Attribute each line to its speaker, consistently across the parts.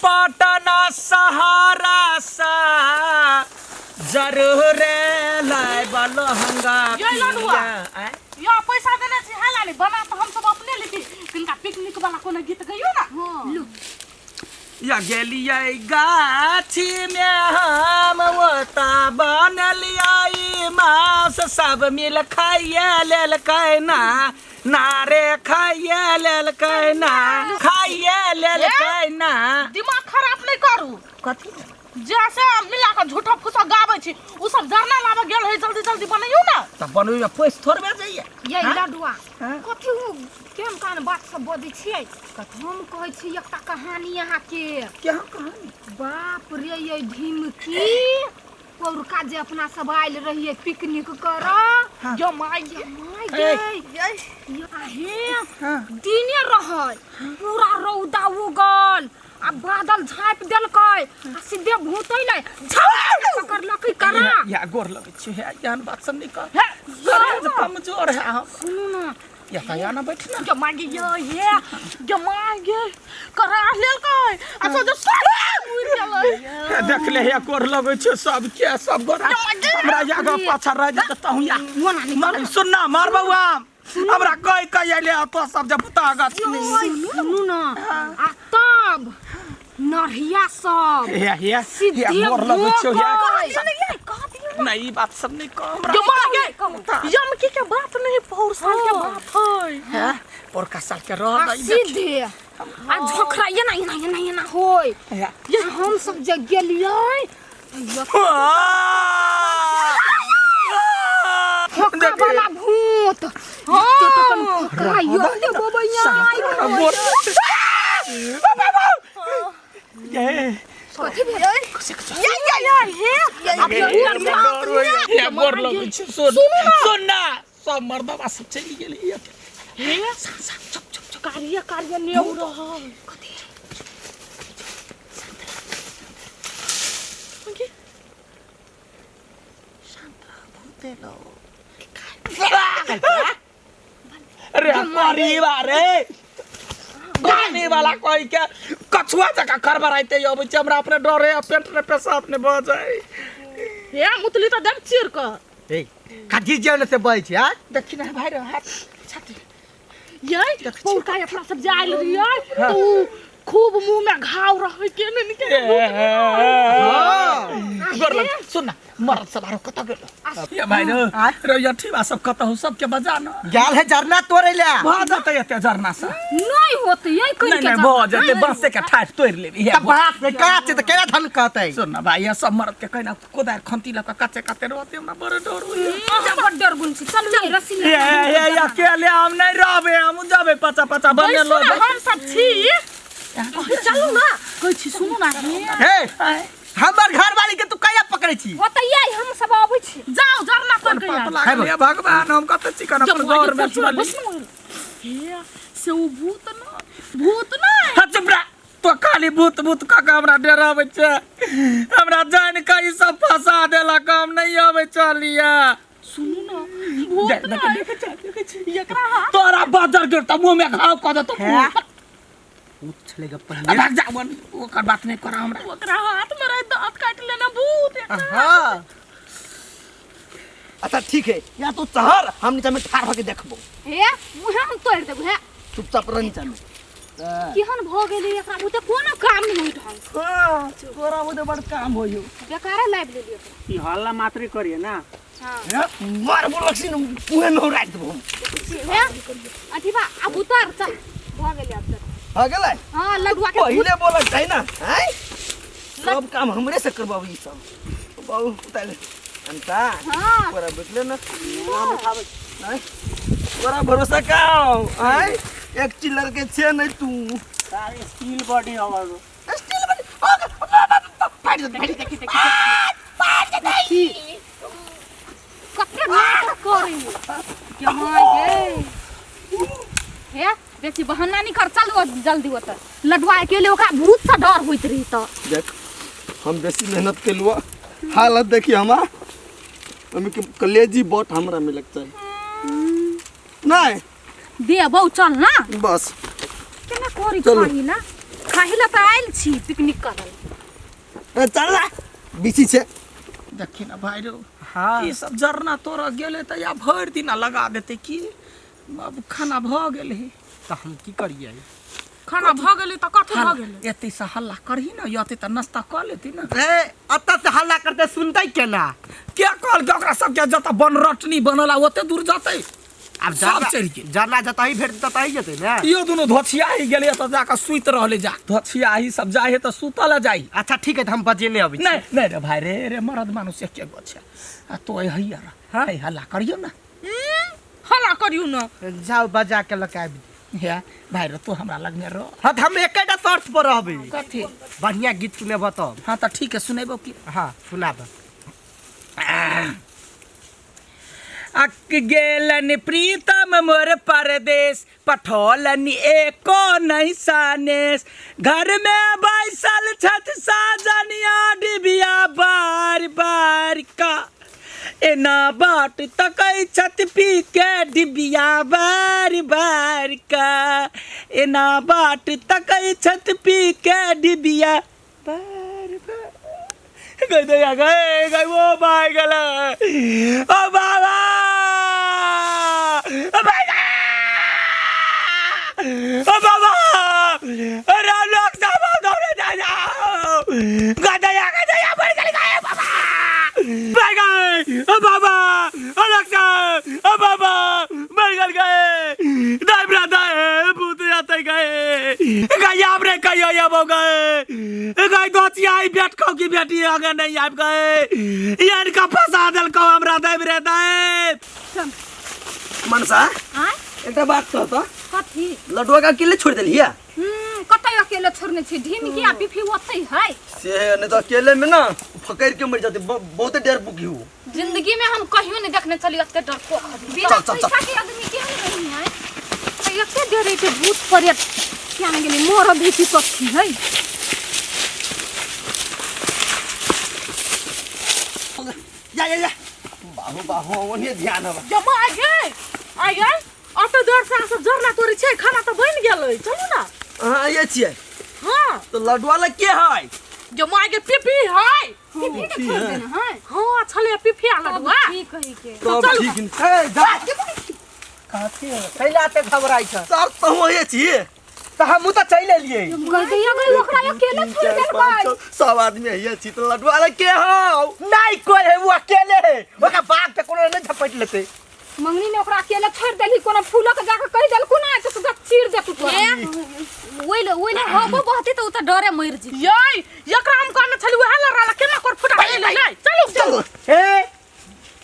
Speaker 1: पटना सहारा सा जरूर लाइब लहंगा
Speaker 2: ये लडुआ।
Speaker 1: पिया। आँय?
Speaker 2: या पैसा देने छी हाला नहीं बना तो हम सब अपने लेती किनका पिकनिक वाला कोनो गीत गइयो ना
Speaker 3: लू
Speaker 1: या गेलियै गाछी में हम ओता बनलियै मांस सब मिल खाइए लेलकै ना नारे खाइए लेलकै ना खाइए लेलकै ना।
Speaker 2: दिमाग खराब नहीं करू।
Speaker 1: कथी?
Speaker 2: जैसे मिला के झूठा फूसा गाबै छी उ सब जरना लाबे गेल है, जल्दी जल्दी बनैयौ ना।
Speaker 1: तऽ बनबै पैस थोड़बे जाइए।
Speaker 3: ये
Speaker 1: हाँ?
Speaker 3: लडुआ
Speaker 1: हाँ?
Speaker 3: कथी उ केहन कान बात सब बजै छियै? हम कहै छी एकटा कहानी अहाँके।
Speaker 1: क्या कहानी?
Speaker 3: बाप रे, ये ढिमकी पौरका जे अपना सब आयल रहियै पिकनिक करऽ।
Speaker 2: यो my गे।
Speaker 3: My
Speaker 1: A.
Speaker 3: गे, हे
Speaker 1: हाँ।
Speaker 3: दिने रहै, पूरा रौदा उगल आ बादल झाँपि देलकै आ सीधे भूत अइलै, झप पकड़लकै करा।
Speaker 1: या गोर लगै छी हे, एहन बात सब नहि कर, शरीर कमजोर है हम।
Speaker 3: सुनू ना।
Speaker 1: या कहिया ना बैठ ना।
Speaker 2: यो my गे, यो हे यो my गे, करा लेलकै आ सोचो सब उड़ि गेलै।
Speaker 1: हे, देख ले, हे गोर लगै छै सबके सब गोरा हमरा आगा पाछा रह जेतै तहु या मार। सुन ना, मार बौआ, हमरा कहि कहि अइले तो सब जे पुता गाछ में।
Speaker 3: सुनू ना, आ तब नढ़िया सब
Speaker 1: हे हे हे
Speaker 3: सीधे
Speaker 1: गोर लगै छौ हे।
Speaker 3: भोकै।
Speaker 1: नहीं, ई बात सब नहीं कह हमरा।
Speaker 2: यो my गे, यमकी के बात नहीं, पौर साल के बात है।
Speaker 1: हे, पोरका साल के रह
Speaker 3: आ
Speaker 1: गई देख।
Speaker 3: सीधे आ झोखरा एना एना एना एना होय।
Speaker 1: हे।
Speaker 3: ये हम सब जे गेलियै फोका वाला भूत। हाँ यो बबैया।
Speaker 1: गोर ये
Speaker 3: कथी भेल?
Speaker 2: ये ये ये हे अब
Speaker 1: ये गोर लगै छै। सुन सुन ना, सब मर्दबा सब चलि गेलै।
Speaker 2: हे
Speaker 1: चुप चुप चुप।
Speaker 2: कार्य कार्य नेउ रहल
Speaker 1: अरे परिवार रे, गाने वाला कोई के कछुआ जका खड़बड़ाइते अबै छै, हमरा अपने डरे आ पेट रे पेशाब ने भऽ जाय।
Speaker 2: हे मुतली तऽ देब चीर कऽ।
Speaker 4: ए कथी जेल से बजै छी? आँय
Speaker 1: देखी ना भाई रे, हाथ छाती।
Speaker 2: ये पौरका अपना सब जायल रहियै तऽ उ खूब मुंह में घाव रहै के ने निके।
Speaker 1: गोर लग, सुन ना, मरद सब आरो कतऽ गेलो ये भाई रे? रे यठीवा सब कतऽ हो? सबके बजा न।
Speaker 4: गेल है झरना तोड़ै ले।
Speaker 1: भऽ जेतै एते झरना से?
Speaker 3: नहीं होते यही कहि
Speaker 1: नहीं
Speaker 3: के
Speaker 1: नहीं, भऽ जेतै, बाँसे के ठाठ तोड़ि लेबी।
Speaker 4: तऽ बाप रे, काच छै तऽ केना धन कहतै?
Speaker 1: सुन ना भाई, ये सब मरद के कहिना कोदारि खंती लऽ कऽ काते काते रहतै, हमरा बड़ डर होइए।
Speaker 3: अहाँ बड़ डर गुन छी। चलू ये रस्सी
Speaker 1: ये ये ये अकेले हम नहीं रहबे, हम जबे पचा पचा
Speaker 2: बैसू
Speaker 1: बनेलो।
Speaker 2: ने, हम सब छी, चलू ना कहै छी, सुनू ना हे।
Speaker 4: हे, हमर घरवाली के तू कहिया पकड़ै छी?
Speaker 3: होतै ये, हम सब अबै छी।
Speaker 2: जाओ जरना पर के
Speaker 1: पाप
Speaker 2: आयल।
Speaker 1: लागल हे भगवान, हम कते चिकन अपन घर में चली।
Speaker 2: हे से उ भूत न, भूत न।
Speaker 1: हाँ, चुप रह तो, खाली भूत भूत कऽ के हमरा डराबै छै, हमरा जानि कऽ ई सब फंसा देलक, हम नहीं अबै चलिए।
Speaker 2: सुनू ना, भूत
Speaker 1: देख,
Speaker 2: न।
Speaker 1: देख, देख, देख, देख,
Speaker 2: एकरा हाथ
Speaker 1: तोरा बजर गिरता मुंह में घाव कऽ देतो।
Speaker 4: भूत छलै गप।
Speaker 1: आ भाग जा, ओकर बात नहीं कर हमरा।
Speaker 2: ओकरा हाथ में रहे दांत काट लेना भूत एकरा।
Speaker 4: हाँ अच्छा ठीक है, या तू चहर, हम नीचा में ठाढ़ होके देखबो।
Speaker 3: हे मुहे हम तोड़ि देबो हे।
Speaker 4: चुपचाप रह नीचा में।
Speaker 3: केहन भऽ गेलै एकरा बुते कोनो काम नहि होइत हन।
Speaker 4: हाँ, तोरा बुते बड़ काम होइयो।
Speaker 3: बेकारे लाबि लेलियै एकरा।
Speaker 5: ई हल्ला मात्रे करिए ना।
Speaker 3: हाँ।
Speaker 4: हे, मार बोलक सिन मुहे में उड़ा देबो हम।
Speaker 3: हे अथी बा, आब उतर चल, भऽ गेलै आब चल।
Speaker 4: हो गेलै?
Speaker 3: हाँ, लडुआ के।
Speaker 4: पहिले बोलक चाही ना। आँय, सब काम हमरे से करबाबू ई सब बाबू। उतार ले अंता।
Speaker 3: हाँ।
Speaker 4: तोरा बैठले ना, आँय तोरा भरोसा का? आँय एक चिल्लर के छे नहीं तू।
Speaker 5: सारे स्टील बॉडी हमर।
Speaker 4: स्टील बनी फाट जेतै, फाट जेतै।
Speaker 3: देखी कते नाटक करै के my गे। हे बेसी बहाना नहीं कर, चल ओ जल्दी ओतऽ। लडुआ अकेले ओकरा भूत से डर होइत रही तऽ।
Speaker 4: देख, हम बेसी मेहनत केलुआ, हालत देखी हमार, ओहिमे के कलेजी बट हमरा मिलक चाही नहीं।
Speaker 3: दे बहु, चल ना।
Speaker 4: बस
Speaker 3: केना करी
Speaker 4: चलू।
Speaker 3: खाही ना। खाही ला तऽ आयल छी पिकनिक करल।
Speaker 4: ए, चल ना बिसी छै।
Speaker 1: देखी ना भाई रो।
Speaker 5: हाँ।
Speaker 1: ई सब जरना तोरा गेले तऽ या भरि दिना लगा देते की अब खाना भऽ गेलै।
Speaker 5: तऽ हम की करियै?
Speaker 2: खाना भऽ गेलै तऽ कथी भऽ गेलै?
Speaker 1: एते से हल्ला करही ना, एते तऽ नाश्ता कऽ लेती ना।
Speaker 5: ए, अतऽ से हल्ला करते सुनतै केना?
Speaker 1: के कहल के ओकरा सबके जतऽ बन रटनी बनल आ ओते दूर जतै।
Speaker 5: आब
Speaker 1: सब
Speaker 5: जरना
Speaker 1: चढ़ि गेल।
Speaker 5: जरना जतही भेट ततही जेतै ने।
Speaker 1: इहो दुनू धोछियाही गेलै तऽ जाकऽ सुति रहलै। जा धोछियाही सब जाइ है तऽ सुतल जाइ।
Speaker 5: अच्छा ठीक है, तऽ हम बजेने अबै छी।
Speaker 1: नहीं नहीं रे भाई रे, रे मरद मानुष एके गो छै आ तो हैया रह।
Speaker 5: हाँ?
Speaker 1: है हल्ला करियौ ना।
Speaker 2: हल्ला करियौ ना।
Speaker 5: जाउ बजा के लऽ के आबि दियौ।
Speaker 1: हे भाई रे, तू हमरा लगने रह।
Speaker 5: हाँ, तऽ हम एकेटा शर्त पर रहबै।
Speaker 1: कथी?
Speaker 5: बढ़िया गीत सुनेबह तब।
Speaker 1: हाँ तऽ ठीक है, सुनेबो की?
Speaker 5: हाँ सुनाबह।
Speaker 1: अक गेलन प्रीतम मोर परदेश, पठौलन एको नहीं सानेश, घर में बैसल छथ साजनिया डिबिया बार बार का, एना बाट तकै छथि पी के डिबिया बार बार का, एना बाट तकै छथि पी के डिबिया बार बार। गई दैया गए गई वो भाई गला ओ बाबा ओ भाई ओ बाबा, अरे लोग सब दौड़े जा जाओ। गदैया गदैया मर गई गए बाबा भाई गए ओ बाबा ओ लोग सब ओ बाबा मर गए गए दाई ब्रदर भूत जाते गए गई आपने कहियो ये वो गए गई दोची आई बेट को की बेटी आगे नहीं आब गए यार का फंसा दल को हमरा दे रे दे।
Speaker 4: मनसा
Speaker 3: आँय?
Speaker 4: एकटा बात कह तऽ।
Speaker 3: कथी?
Speaker 4: लडुआ के अकेले छोड़ देलियै?
Speaker 3: कतऽ अकेले छोड़ने छी, ढिमकी आ पिफी ओतै है।
Speaker 4: से नहीं तो अकेले में ना फकड़ के मर जाते, बहुते डर बुकी हो।
Speaker 3: जिंदगी में हम कहियो नहीं देखने चली एते डरपोक आदमी। बिना
Speaker 4: चल, चल, चल।
Speaker 3: पैसा के आदमी केहन रही है? तऽ एते डरे के भूत प्रेत किया ने गेलै, मरद है कि कथी है?
Speaker 4: जा जा जा बाहु बाहु ओने ध्यान हवा।
Speaker 2: जमा आ गए आ गए अते देर से अहाँ सब जरना तोड़ै छियै, खाना तऽ बनि गेलै, चलू ना।
Speaker 4: अहाँ ये छियै?
Speaker 2: हाँ।
Speaker 4: तो लडुआ लग के है?
Speaker 2: जमा आ गेल पिपी है।
Speaker 3: पिफी के छोड़ देना है?
Speaker 2: हाँ छलै पिफी आ लडुआ।
Speaker 3: ठीक है के।
Speaker 4: तब ठीक न।
Speaker 5: ए, जा। कथी हो? कैला एते घबराइ छ?
Speaker 4: सर तो ये छियै।
Speaker 5: तऽ हमहूँ तऽ चलि एलियै।
Speaker 3: गई दैया गई ओकरा अकेले छोड़
Speaker 4: चार,
Speaker 3: देलकै।
Speaker 4: पाँच, छह, सब आदमी हैया छी तो लडुआ लग के हौ?
Speaker 5: नहीं कोई है, वो अकेले है, ओकरा बाघ के कोनो नहीं झपटि लेतै।
Speaker 3: मंगनी ने ओकरा अकेले छोड़ देलही, कोनो फूलक जाके कहि देलकू ना तऽ सीधा चीर देतू तोरा। ओइ ले ओइ ले हबो बहती तऽ उ तऽ डरे मरि जेतै।
Speaker 2: यै एकरा हम कहने छली उएह लड़ाला केना कर फुटा गेलै। नहीं चलू चलू।
Speaker 5: ए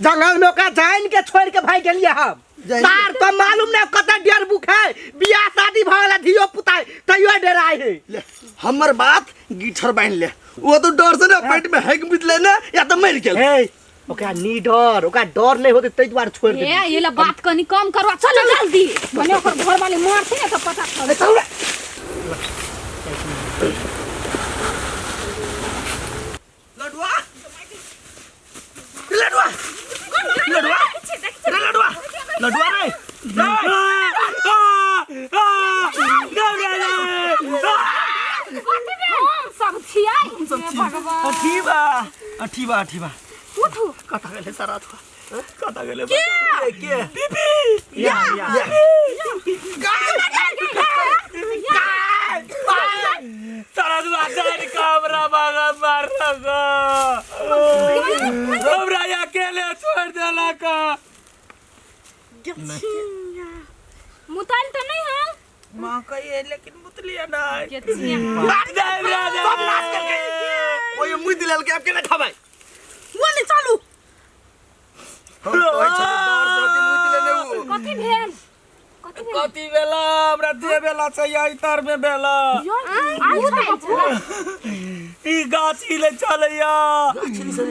Speaker 5: जंगल में ओकरा जान के छोड़ के भागि गेलियै हम।
Speaker 4: जानि के।
Speaker 5: तार तो मालूम नहीं कते डेर बुक है, बियाह शादी भऽ गेलै, धियो पुता है, तैयो डेराय है।
Speaker 4: ले हमर बात गिठर बान्हि ले, ओ तो डर से ना पेट में हैक बितले ना या तो मरि गेल।
Speaker 5: ए ओकरा नी डर, ओकरा डर नहीं होते तै दुआरे छोड़
Speaker 3: ए
Speaker 5: देलियै।
Speaker 3: ये ला बात कनी कम करवा, चल जल्दी, भने ओकर घर वाले मारथे ने तऽ पता चल।
Speaker 4: चल रे। लडुआ लडुआ लडुआ रे लडुआ लडुआ रे
Speaker 3: हम सब छियै हे भगवान।
Speaker 4: अठी बा अठी बा अठी बा।
Speaker 3: उठू।
Speaker 1: कता गेलै सारा अथवा? कता गेलै?
Speaker 4: के के
Speaker 1: पिपी
Speaker 5: या या
Speaker 1: सारा दुआ जान का हमरा बागा मारलक, हमरा अकेले छोड़ देलक।
Speaker 3: मुताइल तऽ नहीं है?
Speaker 1: माँ कहिए लेकिन मुतलिए नहीं।
Speaker 3: के छियै?
Speaker 1: जय राजा।
Speaker 4: सब नाश करके ओए मुँह दिलल के अब केना खबै?
Speaker 2: ओने चलू।
Speaker 4: हम कहै छलियै डर से होती मुँह दिले ने उ।
Speaker 3: कथी भेल? कथी भेल?
Speaker 1: कथी भेला? हमरा जे भेला से यही तर में भेला।
Speaker 3: आइ छै बाबू।
Speaker 1: ई गाछी ले चलैया।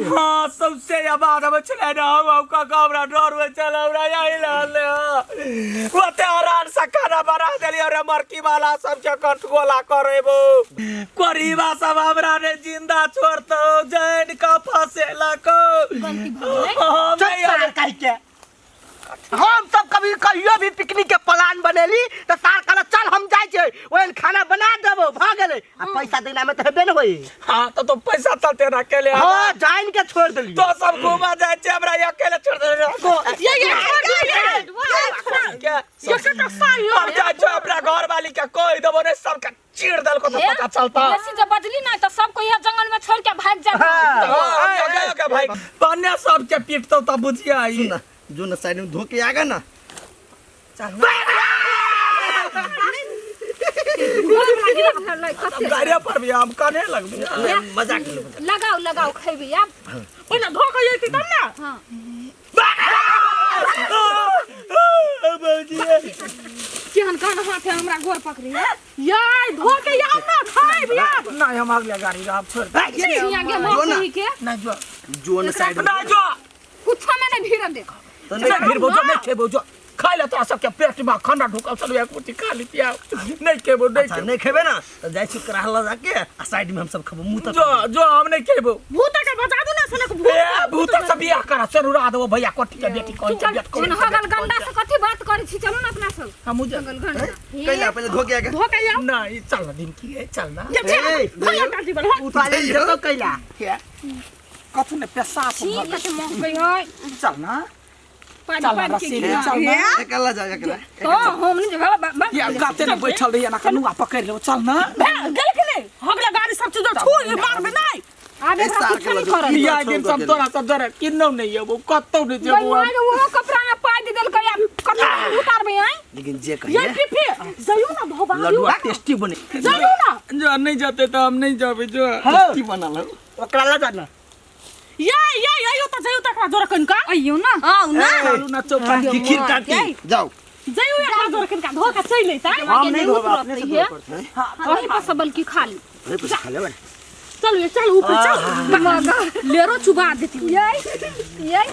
Speaker 1: हाँ सबसे आवाज आबै छलै ने, हम काका हमरा डर होइ छल, हमरा यही रहल है। ओते हरान से खाना बना देलियै रे मरकी वाला सबके कटगोला करेबो कोरीबा सब हमरा ने जिंदा छोड़तो जैन का फसेलक।
Speaker 3: गलती भऽ गेलै।
Speaker 1: हम
Speaker 5: चुप
Speaker 1: नहीं
Speaker 5: सार कहि के। हम सब कभी कहियो भी पिकनिक के प्लान बनेली तऽ सार कहलक चल हम जाइ छियै, ओहन खाना बना देबो। देबो भ गेलै आ पैसा देला में त हेबे न होई।
Speaker 1: हाँ तो पैसा चलते ना अकेले।
Speaker 5: हां, जान के छोड़ देलियो।
Speaker 1: तो सब घुमा जाए छे, हमरा अकेले छोड़ दे।
Speaker 2: ये ये
Speaker 1: क्या
Speaker 2: ये से तो सही हो।
Speaker 1: हम जाए छे अपना घर वाली के कह देबो ने, सबके चीर देलको तो पता चलता।
Speaker 3: बेसी जब बजली ना तो सबको यहाँ जंगल में छोड़ के भाग जा।
Speaker 5: हाँ।
Speaker 1: हाँ, हम जगह के भाई बन्ने सबके पीटतो तब बुझिया आई।
Speaker 4: सुन ना, जो ना साइड में धोके आगा ना।
Speaker 1: गाड़िया पर भी हम कने लगबे।
Speaker 4: मजाक कर लो।
Speaker 3: लगाओ लगाओ, खेबी आब।
Speaker 2: पहिने धो के जैती तब ना।
Speaker 3: हाँ। केहन कान हाथ है हमरा गोर पकड़ी है।
Speaker 2: यार धो के आब ना खाइब आब।
Speaker 1: नहीं, हम अगले गाड़ी आप छोड़ दे।
Speaker 3: छिया के
Speaker 4: जो ना।
Speaker 3: मौसी के
Speaker 1: नहीं जो
Speaker 4: जो ना साइड में।
Speaker 1: नहीं जो
Speaker 3: कुछ में नहीं भीड़ देखो।
Speaker 4: तो
Speaker 1: नहीं
Speaker 4: नहीं
Speaker 1: भीड़ बोझो, नहीं खेबो जो खाइ ले तोरा सबके पेट में खाना ढुकल चलू, एक रोटी खा ली पिया। नहीं खेबो, नहीं
Speaker 4: अच्छा
Speaker 1: खेबो।
Speaker 4: नहीं खेबे ना तो जाइ छी कराह ल जाके आ साइड में हम सब खेबो मुंह तक।
Speaker 1: जो जो हम नहीं खेबो।
Speaker 2: भूत के बचा दू ना सनक भूत।
Speaker 1: ए भूत से बियाह करा चलू रा देबो भैया कोठी के बेटी कोन के बेट
Speaker 3: कोन हगल गंदा से कथी बात करै छी, चलू ना अपना सब।
Speaker 1: हम उजर
Speaker 3: हगल गंदा।
Speaker 4: कैला पहले धो के आगा।
Speaker 2: धो के आब।
Speaker 1: नहीं चल ना दिन की है, चल ना।
Speaker 2: ये
Speaker 5: ए,
Speaker 2: भैया काटी बल।
Speaker 5: उतारे जतो कैला।
Speaker 1: कथु ने पेशाब
Speaker 3: छी कते महकै है।
Speaker 1: चल ना,
Speaker 3: पानी
Speaker 1: चल ना
Speaker 3: पानी के
Speaker 1: रसीली,
Speaker 3: घिरा।
Speaker 1: चल ना।
Speaker 4: एकला जा एकला।
Speaker 3: तो हम नहीं जगह
Speaker 1: या गाते ने बैठल रहिए ना कनुआ पकड़ लेबो, चल ना।
Speaker 2: गेल के नहीं हगला गाड़ी सब चीज छोड़ मारबे नहीं।
Speaker 3: आब
Speaker 4: ए,
Speaker 3: एकरा
Speaker 4: सार
Speaker 3: कुछ
Speaker 4: के
Speaker 3: नहीं
Speaker 4: लड्डू।
Speaker 3: करल।
Speaker 1: या दिन सब तोरा सब जरे किन्नौ नहीं अबो, कतौ नहीं जेबो।
Speaker 3: बउआ रे, वो कपड़ा में पाई दे देलकै, आब कपड़ा उतारबै आइ।
Speaker 4: लेकिन जे
Speaker 2: ये
Speaker 4: कहिए
Speaker 2: पीपी जइयो ना धोबा।
Speaker 4: लड्डुआ टेस्टी बने।
Speaker 2: जइयो ना।
Speaker 1: जो नहीं जाते तो हम नहीं जाबे जो।
Speaker 4: टेस्टी बनल हो।
Speaker 5: ओकरा ल जाना।
Speaker 2: ये ये ये त जइयो तकरा जोर कनका।
Speaker 3: अइयो ना।
Speaker 2: आउ ना।
Speaker 1: चलू ना चौपा
Speaker 4: की खीर काटी जाओ।
Speaker 2: जइयो एकरा जोर कनका धो के चलि अइतै।
Speaker 5: हम नहीं धोबे, अपने से धोए पड़तै।
Speaker 3: वही पर सब बल्कि खा ली।
Speaker 4: अरे पैसा खा लेबै।
Speaker 2: चलू ये चलू ऊपर चल।
Speaker 3: लेरो चुबा देती ये ये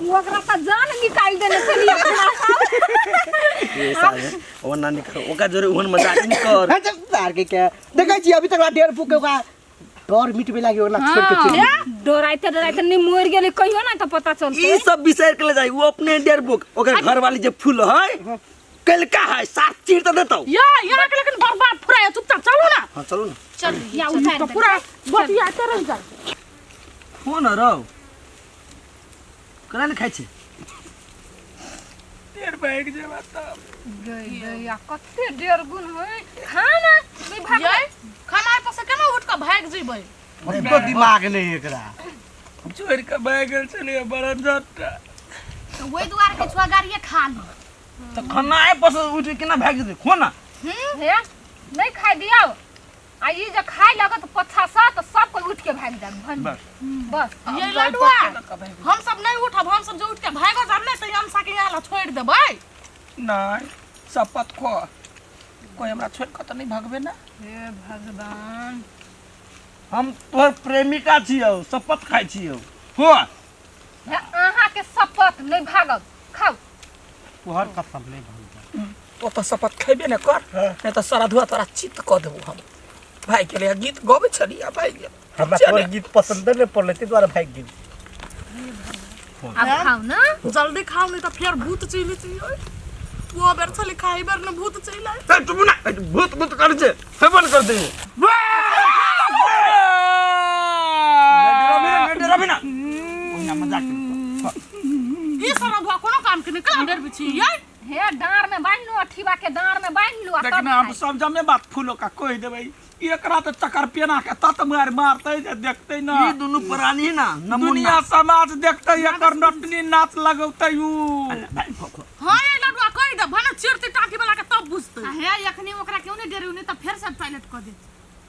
Speaker 3: ओकरा त जान निकाल देने छलियै अपना।
Speaker 4: ये साले ओ ना निक ओकरा जोरे ओहन मजाक नहीं कर।
Speaker 5: हां, चल सार के क्या देखै छी अभी तक डेढ़ फूक के ओकरा डर मिटबे लागी ओकरा छोड़ के चलि।
Speaker 3: हाँ, डराइते डराइते नहीं मर गेलै कहियो ना त पता चलतै।
Speaker 4: ई सब बिसर के ले जाई वो अपने डेढ़ बुक ओकर घर वाली जे फूल है कलका है सात चीर त देतौ।
Speaker 2: या यहाँ के लेकिन बर्बाद फुराय, चुपचाप चलू ना।
Speaker 4: हां चलू ना।
Speaker 3: चल या उतार
Speaker 2: तो
Speaker 3: दे।
Speaker 2: पूरा बतियाते रह जा।
Speaker 4: फोन रौ कना ने खाइ छै।
Speaker 1: डेढ़ भाग जेबा तब।
Speaker 3: गई गई आ कते डेढ़ गुण होय खाना नहीं भाग।
Speaker 2: ये खाना पर से केना उठ के भाग जइबै।
Speaker 5: तो दिमाग नहीं एकरा।
Speaker 1: छोड़ के भाग गेल छलियै बड़ा झट्टा।
Speaker 3: तो वही दुआर के छुआ गाड़िए खा ली।
Speaker 4: त खाना आए पस उठ के केना भाग जेतै खो ना।
Speaker 3: हे नहीं खाइ दियौ आ ई जे खाइ लगत पछा से त सब कोई उठ के भाग जाब भन।
Speaker 4: बस।
Speaker 3: बस।
Speaker 2: ये लडुआ हम सब नहीं उठब, हम सब जो उठ के भागो जाब ने त हम साके यहाँ ला छोड़ देबै।
Speaker 1: नहीं शपथ खो कोई हमरा छोड़ के त नहीं भागबे ना।
Speaker 3: हे भगवान।
Speaker 4: हम तोहर प्रेमिका छियौ, शपथ खाइ छियौ। हो
Speaker 3: हे अहाँ के शपथ नहीं भागब खाउ।
Speaker 5: तोहर कसम नहीं भाग।
Speaker 1: तो त शपथ खेबे ने कर, नहीं त सारा धुआ तोरा चित्त क देबो हम। भाई के लिए गीत गबै छलियै भाई गेल।
Speaker 5: हमरा तोहर गीत पसंद नहीं पड़लै ताहि दुआरे भागि गेल।
Speaker 3: आब खाउ ना
Speaker 2: जल्दी खाउ नहीं त फेर भूत चलि जइयै। वो बेर छली खाइ बेर ने भूत चलि आइ।
Speaker 4: ए चुप ना, भूत भूत कर छे हेबन कर दे। डराबी ना, ओहिना मजाक कर।
Speaker 2: ई सारा धुआ कोनो काम के नहीं, केना डेर बिछि ये।
Speaker 3: हे डाँर में बान्हि लो, अठीबा के डाँर में बान्हि लो।
Speaker 1: लेकिन हम सब जमे बात फूलो का कहि देबै, एकरा त चकर पेना के तत मार मारतै जे देखतै ना
Speaker 4: ई दुनू प्राणी ना नमूना।
Speaker 1: दुनिया समाज देखतै एकर नटनी नाच लगौतै उ।
Speaker 2: हां ये लडुआ कहि दे भने चिरती टाकी वाला के तब बुझतै।
Speaker 3: हे एखनी ओकरा क्यों नहीं डेरी, नहीं त फेर सब टॉयलेट क देत।